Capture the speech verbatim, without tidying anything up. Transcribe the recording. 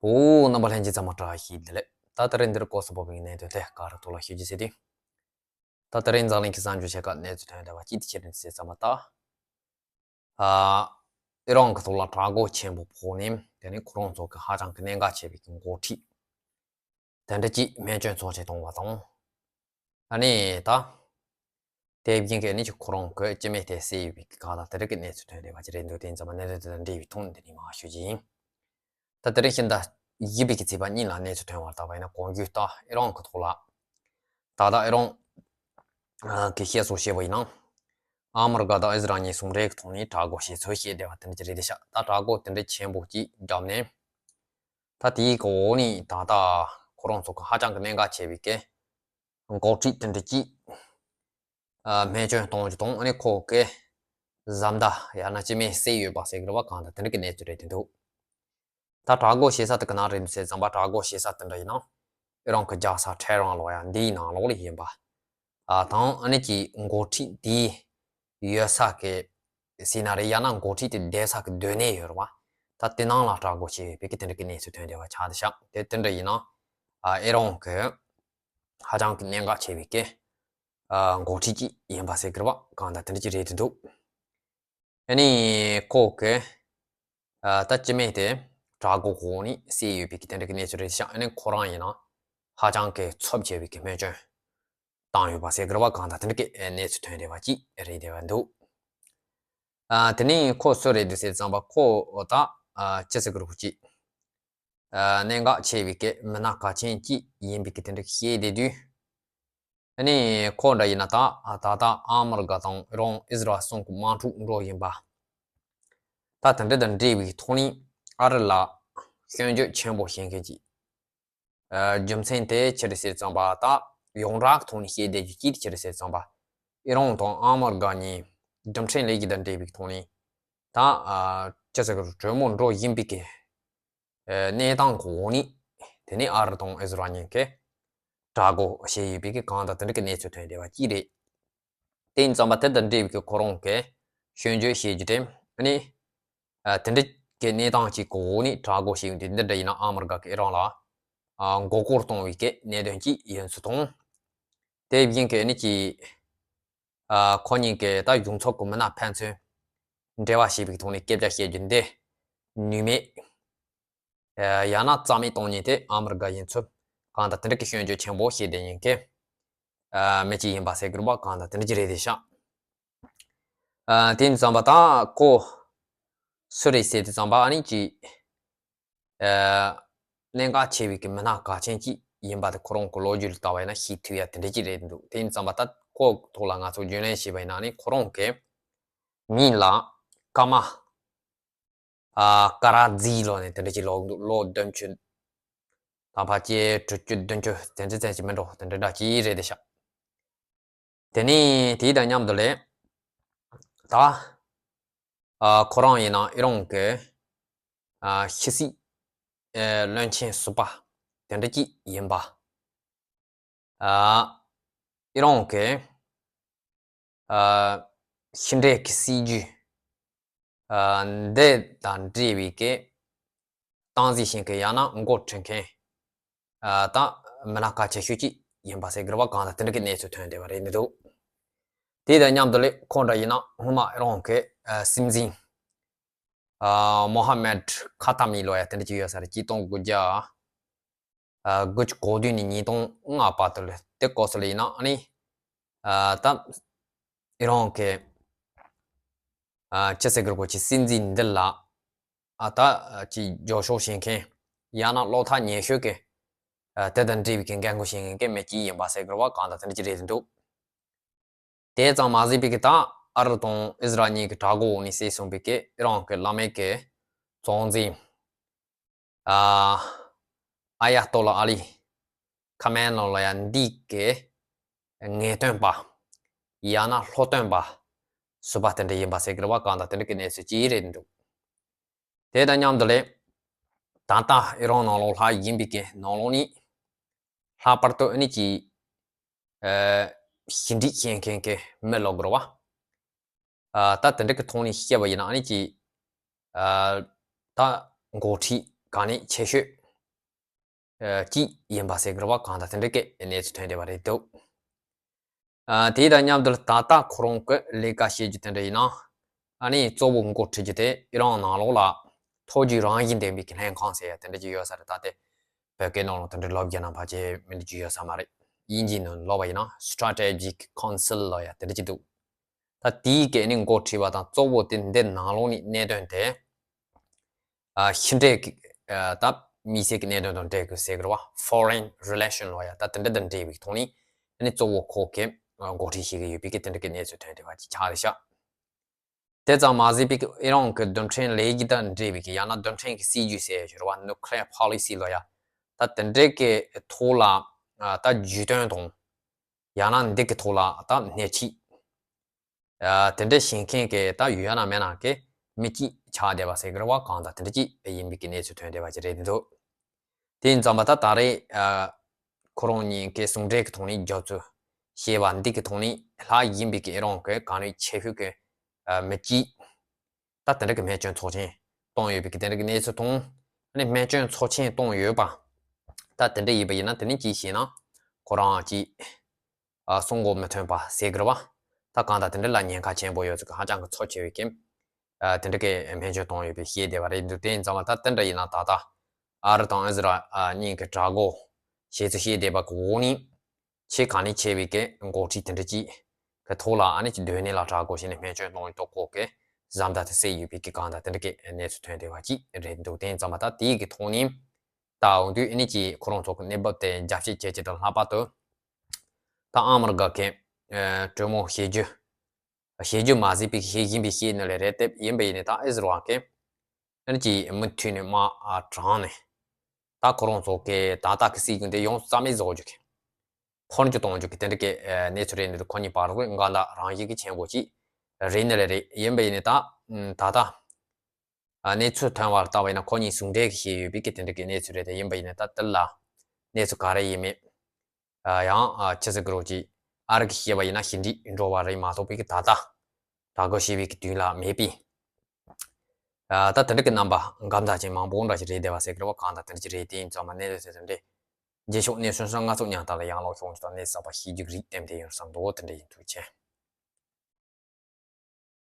འོ། རྣམ་པ་ལྷན་རྒྱས་ཚང་མ་བཀྲ་ཤིས་བདེ་ལེགས། ད་དེ་རིང་འདིར་སྐོར་སུ་བབས་པའི་གནད་དོན་དེ་ག་རེ་ཐོག་ལ་ཞུ་རྒྱུ་ཟེར་དུས། ད་དེ་རིང་འཛམ་གླིང་གི་གསར་འགྱུར་ཆེ་ཁག་གནས་ཚུལ་ཐོན་བསྡད་པ་གཅིག་དེ་ཅི་རེད་ཟེར་ཙམ་པ་ད། ཨ། ཨི་རན་གྱི་ཐོག་ལ་དྲག་རྒོལ་ཆེན་པོ་ཕོག་ནས་དེ་ནས་ཁོ་རང་ཚོ་གི་ཧ་ཅང་གི་གནད་འགག་ཆེ་བའི་གི་འགོ་ཁྲིད། དེ་འདྲ་ཅིག་རྨས་སྐྱོན་ཚབས་ཆེ་བཏང་བ་དང་། ཨ་ནི་ད། དེ་བཞིན་གྱི་ནི་ཁོ་རང་གི་སྤྱི་མི་དེ་བསད་ཡོད་པའི་གི་གང་ལ་དེ་རིགས་ཀྱི་གནས་ཚུལ་ཐོན་བསྡད་པ་ཅིག་རེད་འདུག་དེ་ཡིན་ཙང་མ་གནད་དོན་དེ་དང་འབྲེལ་བའི་ཐོག་ནས་འདི་ནས་མར་ཞུ་རྒྱུ་ཡིན། ད་དེ་རིང་ཕྱི་ཟླ་བཞི་པའི་གི་ཚེས་པ་གཉིས་ལ་གནས་ཚུལ་ཐོན་པར་བལྟས་པ་ཡིན་ན་གོང་ཞུས་ལྟར་ཨི་རན་གྱི་ཐོག་ལ། ད་ལྟ་ཨི་རན་གྱི་བཤད་སྲོལ་བཤད་པ་ཡིན་ན། ཨ་མི་རི་ཀ་དང་ཨི་ཟི་རལ་གཉིས་ཟུང་འབྲེལ་གྱི་ཐོག་ནས་དྲག་རྒོལ་བྱེད་ཚུལ་བཤད་བསྡད་པ་དེ་འདྲ་ཅིག་རེད་དེ་ཤག་ད་དྲག་རྒོལ་དེ་འདྲ་ཆེན་པོ་ཅིག་བརྒྱབ་ནས། ད་དེའི་གི་འོག་ནས་ད་ལྟ་ཁོ་རང་ཚོ་གི་ཧ་ཅང་གི་གནད་འགག་ཆེ་བའི་གི་འགོ་ཁྲིད་དེ་འདྲ་ཅིག་ཨ། རྨས་སྐྱོན་གཏོང་རྒྱུ་དང་ཨ་ནི་ཁོ་གི་བཟའ་ཟླ་ཡང་ན་སྤྱི་མི་བསད་ཡོད་པ་ཟེར་གི་རེད་པ། གང་ལྟར་དེ་འདྲ་གི་གནས་ཚུལ་རེད་དེ་འདུག་ད་དྲག་རྒོལ་བྱེད་ས་དེ་ག་ན་རེད་འདུག་ཟེར་ཙམ་པ་དྲག་རྒོལ་བྱེད་ས་དེ་འདྲ་ཡིན་ན་ཨི་རན་གྱི་རྒྱལ་ས་ཐེ་རན་ལོགས་ཡ་འདིའི་ནང་ལོགས་ལ་ཡིན་པ། ཨ། དང་ཨ་ནི་ཀྱི་འགོ་ཁྲིད་དེའི་ཡོད་ས་གི་ཟེར་ན་རེད། ཡང་ན་འགོ་ཁྲིད་དེ་བསྡད་ས་གི་སྡོད་གནས་ཡོད་རེད་པ། ད་དེ་ནང་ལ་དྲག་རྒོལ་བྱས་ཡོད་པའི་གི་དེ་འདྲ་གི་གནས་ཚུལ་ཐོན་བསྡད་པ་ཆགས་བསྡད་ཤག་དེ་དེ་འདྲ་ཡིན་ན། ཨ། ཨི་རན་གྱི་ཧ་ཅང་གི་གནད་འགག་ཆེ་བའི་གི་ཨ། འགོ་ཁྲིད་ཅིག་ཡིན་པ་ཟེར་གི་རེད་པ། གང་ལྟར་དེ་འདྲ་ཅིག་རེད་དེ་འདུག་ཨ་ནི་ཁོ་གི་ཨ། ད་སྤྱི་མི་དེ་དྲག་རྒོལ་འོག་ནས་བསད་ཡོད་པའི་གི་དེ་འདྲ་གི་གནས་ཚུལ་རེད་ཤག་ཨ་ནི་ཁོ་རང་ཡིན་ན་ཧ་ཅང་གི་ཚབས་ཆེ་བའི་གི་རྨས་སྐྱོན་བཏང་ཡོད་པ་ཟེར་གི་རེད་པ། གང་ལྟར་དེ་འདྲ་གི་གནས་ཚུལ་ཐོན་བསྡད་པ་ཅིག་རེད་བསྡད་པ་འདུག་ཨ། དེ་ནས་ཁོ་སུ་རེད་འདུག་ཟེར་ཙམ་པ་ཁོ་ད་ཨ། ཅི་ཟེར་གི་རེད། ཁོ་ཅིག་ཨ། གནད་འགག་ཆེ་བའི་གི་མི་སྣ་གལ་ཆེན་ཅིག་ཡིན་པའི་གི་དེ་འདྲ་བཤད་བསྡད་དུས། ཨ་ནི་ཁོ་འདྲ་ཡིན་ན་ད་ད་ལྟ་ཨ་མི་རི་ཀ་དང་ཨི་རན་ཨི་ཟི་རལ་གསུམ་གི་དམག་འཁྲུག་འགྲོ་བཞིན་པ། ད་དེ་འདྲ་དང་འབྲེལ་བའི་ཐོག་ནས་ཨ་རི་ལ་སྐྱོན་བརྗོད་ཆེན་པོ་བྱེད་མཁན་ཅིག་ཨ། རྒྱུ་མཚན་དེ་ཅི་རེད་ཟེར་ཙམ་པ་ད་ཡོངས་གྲགས་ཐོག་ནས་བཤད་བསྡད་རྒྱུ་ཅིག་ཅི་རེད་ཟེར་ཙམ་པ། ཨི་རན་དང་ཨ་མི་རི་ཀ་གཉིས་རྡུལ་ཕྲན་ལས་གཞི་དང་འབྲེལ་བའི་ཐོག་ནས་ད་ཨ། ཅི་ཟེར་གི་རེད། གྲོས་མོལ་འགྲོ་བཞིན་པའི་གི་ཨ། གནས་སྟངས་གི་འོག་ནས་དེ་ནས་ཨ་རི་དང་ཨི་ཟི་རལ་གཉིས་ཀས་དྲག་རྒོལ་བྱས་ཡོད་པའི་གི་གང་ལྟར་དེ་འདྲ་གི་གནས་ཚུལ་ཐོན་བསྡད་པ་ཅིག་རེད། དེ་ཡིན་ཙམ་པ་དེ་དང་འབྲེལ་བའི་གི་ཁོ་རང་གི་སྐྱོན་བརྗོད་བྱེད་རྒྱུ་དེ་ཨ་ནི། ཨ། དེ་འདྲ་གི་གནས་སྟངས་ཅིག་གི་འོག་ནས་དྲག་རྒོལ་བྱས་ཡོད་དུས་འདི་འདྲ་ཡིན་ན་ཨ་མི་རི་ཀ་གིས་ཨི་རན་ལ་ཨ། མགོ་སྐོར་གཏོང་བའི་གི་གནད་དོན་ཅིག་ཡིན་ཚུལ་དང་། དེ་བཞིན་གི་ཨ་ནི་ཅིག་ཨ། ཁོ་གཉིས་ཀྱི་ད་གཞུང་ཚབ་ཀྱི་མི་སྣ་ཕན་ཚུན་འབྲེལ་བ་བྱས་པའི་ཐོག་ནས་སྐད་ཆ་བཤད་རྒྱུ་འདི་ནུས་མེད། ཨ། ཡང་ན་རྩ་མེད་གཏོང་མཁན་དེ་ཨ་མི་རི་ཀ་ཡིན་ཚུལ་གང་ལྟར་དེ་འདྲ་གི་སྐྱོན་བརྗོད་ཆེན་པོ་བྱས་བསྡད་མཁན་གྱི་ཨ། མི་གཅིག་ཡིན་པ་ཟེར་གི་རེད་པ། གང་ལྟར་དེ་འདྲ་ཅིག་རེད་བསྡད་ཤག་ཨ། དེ་ཡིན་ཙམ་པ་ད་ཁོ་སུ་རེད་ཟེར་དུས་ཙམ་པ་ཨ་ནི་ཅིག་ཨ། གནད་འགག་ཆེ་བའི་གི་མི་སྣ་གལ་ཆེན་ཅིག་ཡིན་པ་དེ་ཁོ་རང་གི་ལོ་རྒྱུས་ལ་བལྟས་པ་ཡིན་ན་ཤེས་ཐུབ་ཡ་དེ་འདྲ་ཅིག་རེད་འདུག་དེ་ཡིན་ཙམ་པ་ད་ཁོ་ཐོག་ལ་ང་ཚོ་རྒྱུས་ལོན་བྱས་པ་ཡིན་ན་ནི་ཁོ་རང་གི་མིང་ལ་ཀ་མ། ཨ། ཀ་ར་ཛི་ལོ་ནས་དེ་འདྲ་ཅིག་ལོ་འདུག་ལོ་བདུན་ཅུ། ད་ཕལ་ཆེར་དྲུག་ཅུ་བདུན་ཅུ་དེ་ཚོ་ཙམ་ཅིག་མིན་འགྲོ། དེ་འདྲ་འདྲ་ཅིག་རེད་བསྡད་ཤག་དེ་ནས་དེ་དང་མཉམ་དུ་ལས་ད། ཨ། ཁོ་རང་ཡིན་ན་ཨི་རན་གྱི་ཨ། ཕྱི་སྲིད་ཨ། བློན་ཆེན་ཟུར་པ་དེ་འདྲ་ཅིག་ཡིན་པ། ཨ། ཨི་རན་གྱི་ཨ། ཕྱི་འབྲེལ་གྱི་སྲིད་ཇུས་ཨ། འདི་དང་འབྲེལ་བའི་གི་སྟངས་འཛིན་བྱེད་མཁན་ཡང་ན་འགོ་ཁྲིད་མཁན་ཨ། དང་མི་སྣ་གལ་ཆེ་ཤོས་ཅིག་ཡིན་པ་ཟེར་གི་རེད་པ། གང་ལྟར་དེ་འདྲ་གི་གནས་ཚུལ་ཐོན་བསྡད་པ་རེད་འདུག་དེ་དང་མཉམ་དུ་ལས་ཁོ་འདྲ་ཡིན་ན་སྔོན་མ་ཨི་རན་གྱི་ཨ། སྲིད་འཛིན་ཨ། མོ་ཧ་མེད་ཁ་ཏ་མི་ལོ་ཡ་དེ་འདྲ་ཅིག་ཡོད་ས་རེད། ཆིག་སྟོང་དགུ་བརྒྱ་ཨ། དགུ་བཅུ་གོ་བདུན་ནས་ཉིས་སྟོང་ལྔ་བར་དུ་ལ་དེ་སྐབས་སུ་ལ་ཡིན་ན་ཨ་ནི་ཨ། ད་ཨི་རན་གྱི་ཨ། ཅི་ཟེར་གི་རེད། ཁོ་ཅིག་སྲིད་འཛིན་འདི་ལ་ཨ། ད་ཅིག་རྒྱབ་སྐྱོར་བྱེད་མཁན་ཡང་ན་བློ་ཐག་ཉེ་ཤོས་ཀྱི་ཨ། དེ་དང་འབྲེལ་བའི་གི་འགན་ཁུར་བྱེད་མཁན་གྱི་མི་གཅིག་ཡིན་པ་ཟེར་གི་རེད་པ། གང་ལྟར་དེ་འདྲ་ཅིག་རེད་འདུག་དེ་ཙམ་མ་ཟད་པའི་གི་ད་ཨ་རི་དང་ཨི་ཟི་རལ་གཉིས་ཀྱི་དྲག་རྒོལ་འོག་ནས་བསད་སོང་བའི་གི་ཨི་རན་གྱི་བླ་མེད་ཀྱི་གཙོ་འཛིན་ཨ། ཨ་ཡ་ཏོ་ལ་ཨ་ལི་ཁ་མེ་ནོ་ལ་ཡ་འདི་གི་ངེས་སྟོན་པ་ཡང་ན་སློབ་སྟོན་པ་ཟུར་པ་དེ་འདྲ་ཡིན་པ་ཟེར་གི་རེད་པ། གང་ལྟར་དེ་འདྲ་གི་གནས་ཚུལ་ཅིག་རེད་འདུག་དེ་དང་མཉམ་དུ་ལས་ད་ལྟ་ཨི་རན་ནང་ལོགས་ལྷག་བཞིན་པའི་གི་ནང་ལོགས་ནས་ལྷག་པར་དུ་ཨ་ནི་ཅིག་ཨ། ཞི་འགྲིག་བྱེད་མཁན་གྱི་མི་ལབ་དགོས་རེད་པ། ཨ། ད་དེ་འདྲ་གི་ཐོག་ནས་བཤད་པ་ཡིན་ན་ཨ་ནི་ཅིག་ཨ། ད་འགོ་ཁྲིད་གལ་གནད་ཆེ་ཤོས་ ཅིག་ཡིན་པ་ཟེར་གི་རེད་བ། གང་ལྟར་དེ་འདྲ་གི་གནས་ཚུལ་ཐོན་བསྡད་པ་རེད་འདུག་ཨ། དེ་དང་མཉམ་དུ་ད་ལྟ་ཁོ་རང་གི་ལས་ཀ་བྱེད་རྒྱུ་དེ་འདྲ་ཡིན་ན། ཨ་ནི་གཙོ་བོ་འགོ་ཁྲིད་རྒྱུ་དེ་ཨི་རན་ནང་ལོགས་ལ་མཐོ་རྒྱུགས་རང་བཞིན་ལྡན་པའི་གི་ལྷན་ཁང་ཟེར་ཡ་དེ་འདྲ་ཅིག་ཡོད་ས་རེད། ད་དེ་བོད་སྐད་ནང་ལ་དེ་འདྲ་ལབ་རྒྱུ་ན་ཕལ་ཆེར་མི་འདྲ་ཅིག་ཡོད་ས་མ་རེད། དབྱིན་ཇིའི་ནང་ལབ་པ་ཡིན་ན་Strategic Council ལབ་ཡ་དེ་འདྲ་ཅིག་འདུག་ད་དེའི་གི་ནི་འགོ་ཁྲིད་པ་དང་གཙོ་བོ་དེ་འདི་ནང་ལོགས་ནས་གནད་དོན་དེ། ཨ། ཕྱི་འབྲེལ་གྱི། ཨ། ད་དམིགས་བསལ་གྱི་གནད་དོན་དང་འབྲེལ་དགོས་ཟེར་གི་རེད་བ། Foreign Relation ལབ་ཡ་ད་དེ་འདྲ་དང་འབྲེལ་བའི་ཐོག་ནས་ཨ་ནི་གཙོ་བོ་ཁོ་གི་འགོ་ཁྲིད་བྱེད་ཀྱི་ཡོད་པའི་གི་དེ་འདྲ་གི་གནས་ཚུལ་ཐོན་བསྡད་པ་ཅིག་ཆགས་རེད་ཤག་དེ་ཙམ་མ་ཟད་པའི་གི་ཨི་རན་གྱི་རྡུལ་ཕྲན་ལས་གཞི་དང་འབྲེལ་བའི་གི་ཡང་ན་རྡུལ་ཕྲན་གྱི་སྲིད་ཇུས་ཟེར་ཡ་ཞིག་རེད་བ། Nuclear Policy ལབ་ཡ་ད་དེ་འདྲ་གི་ཐོག་ལ། ཨ། ད་ཇུས་འདོན་དང་ཡང་ན་འདི་གི་ཐོག་ལ་ད་སྣེ་ཁྲིད། ཨ། དེ་འདྲ་བྱེད་མཁན་གྱི་ད་ཡོད་ན་མེད་ན་གི་མི་གཅིག་ཆགས་བསྡད་པ་ཟེར་གི་རེད་བ། གང་ལྟར་དེ་འདྲ་གཅིག་ཡིན་པའི་གི་གནས་ཚུལ་ཐོན་བསྡད་པ་ཅིག་རེད་འདུག་དེ་ཡིན་ཙང་མ་ད་ད་རེས། ཨ། ཁོ་རང་གཉིས་ཀྱི་ཟུང་འབྲེལ་གྱི་ཐོག་ནས་རྒྱབ་སྐྱོར་བྱས་པ་འདི་གི་ཐོག་ནས་ལྷག་ཡིན་པའི་གི་ཨི་རན་གྱི་གང་རུང་ཆེ་ཤོས་ཀྱི། ཨ། མི་གཅིག་ད་དེ་འདྲ་གི་སྨན་བཅོས་ཚོགས་ཆེན་བཏང་ཡོད་པའི་གི་དེ་འདྲ་གི་གནས་ཚུལ་དང་། ཨ་ནི་སྨན་བཅོས་ཚོགས་ཆེན་བཏང་ཡོད་པ་ད་དེ་འདྲ་ཡིན་པ་ཡིན་ན་དེ་ནི་གཅིག་བྱས་ན་ཁོ་རང་གཅིག་ཨ། གསུང་གོ་མི་ཐོན་པ་ཟེར་གི་རེད་བ། ད་གང་ལྟར་དེ་འདྲ་ལ་ཉེན་ཁ་ཆེན་པོ་ཡོད་ཚུལ་གྱི་ཧ་ཅང་གི་ཚོར་ཆེ་བའི་གི། ཨ། དེ་འདྲ་གི་སྨན་བཅོས་བཏང་ཡོད་པའི་བཤད་བསྡད་པ་རེད་འདུག་དེ་ཡིན་ཙང་མ་ད་དེ་འདྲ་ཡིན་ན་ད་ལྟ་ཨ་རི་དང་ཨི་ཟི་རལ། ཨ། གཉིས་ཀྱི་དྲག་རྒོལ་བྱེད་ཚུལ་བཤད་བསྡད་པ་གི་འོག་ནས་ཆེས་གལ་གནད་ཆེ་བའི་གི་འགོ་ཁྲིད་དེ་འདྲ་གཅིག་གི་ཐོག་ལ་ཨ་ནི་ཅིག་སྡོད་གནས་ལ་དྲག་རྒོལ་བྱས་ནས་སྨན་བཅོས་གཏོང་ཡོད་ཐོག་ཁོ་གི་གཟེངས་རྟགས་དེ་བསད་ཡོད་པའི་གི་གང་ལྟར་དེ་འདྲ་གི་གནས་ཚུལ་ཐོན་བསྡད་པ་གཅིག་རེད་འདུག་དེ་ཡིན་ཙང་མ་ད་དེའི་གི་ཐོག་ནས་ད་འོང་དུས་ཨ་ནི་ཅིག་ཁོ་རང་ཚོ་གི་གནས་བབ་དེ་རྒྱབ་བཤིག་བྱེད་ཆེད་དང་ལྷག་པར་དུ་ད་ཨ་མི་རི་ཀ་གི། ཨ། གྲོས་མོལ་བྱེད་རྒྱུ། བྱེད་རྒྱུ་མ་ཟད་པའི་བྱེད་བཞིན་པའི་བཤད་ནི་ལས་རེད་དེ་ཡིན་པ་ཡིན་ནའི་ད་ཨི་ཟི་རལ་གི་ཨ་ནི་ཅིག་མུ་མཐུད་ནས་དམག་དྲངས་ནས་ད་ཁོ་རང་ཚོ་གི་ད་ལྟ་གི་སྲིད་གཞུང་དེ་ཡོངས་རྩ་མེད་བཟོ་རྒྱུ་གི། འཕོ་འགྱུར་གཏོང་རྒྱུ་གི་དེ་འདྲ་གི་གནས་ཚུལ་རེད་འདུག་ཁོ་གཉིས་བར་དུ་འགལ་ཟླ་རང་བཞིན་གྱི་ཆེན་པོ་ཅིག་རེད་ནི་ལས་རེད། ཡིན་པ་ཡིན་ནའི་ད་ད་ལྟ་གནས་ཚུལ་ཐོན་པར་ལྟ་བ་ཡིན་ན་ཁོ་གཉིས་ཟུང་འབྲེལ་གྱིས་བྱས་ཡོད་པའི་གི་དེ་འདྲ་གི་གནས་ཚུལ་རེད་དེ། ཡིན་པ་ཡིན་ནའི་ད་དེ་ལ་གནས་ཚུལ་ག་རེ་ཡིན་མིན། ཡང་ཆི་ཟེར་གི་རེད་ཅིག་ཨ་རི་གིས་བཤད་པ་ཡིན་ན་ཞི་འགྲིག་འགྲོ་བ་རེད་མ་གཏོགས་པའི་གི་ད་ལྟ་དྲག་རྒོལ་བྱས་པའི་གི་དུས་ལ་མེད་པས། ད་དེ་འདྲ་གི་རྣམ་པ་འགའ་ད་ཅིག་མང་པོ་འདྲ་ཞིག་རེད་བསྡད་པ་ཟེར་གི་རེད་བ། གང་ལྟར་དེ་འདྲ་ཅིག་རེད། དེ་ཡིན་ཙང་མ་གནས་ཚུལ་དེ་འདྲ་རྗེས་ཕྱོགས་གནས་ཚུལ་སོན་སོན་ང་ཚོ་མཉམ་དུ་ལ་ཡང་ལོག་ཤོང་ཅིག་དང་གནས་ཚུལ་གསར་པ་ཤེས་རྒྱུ་གི་རིགས་ལྟེམ་དེ་ཡོང་བསམ་འདུག་དེ་འདྲ་ཡིན། ཐུགས་རྗེ་ཆེ།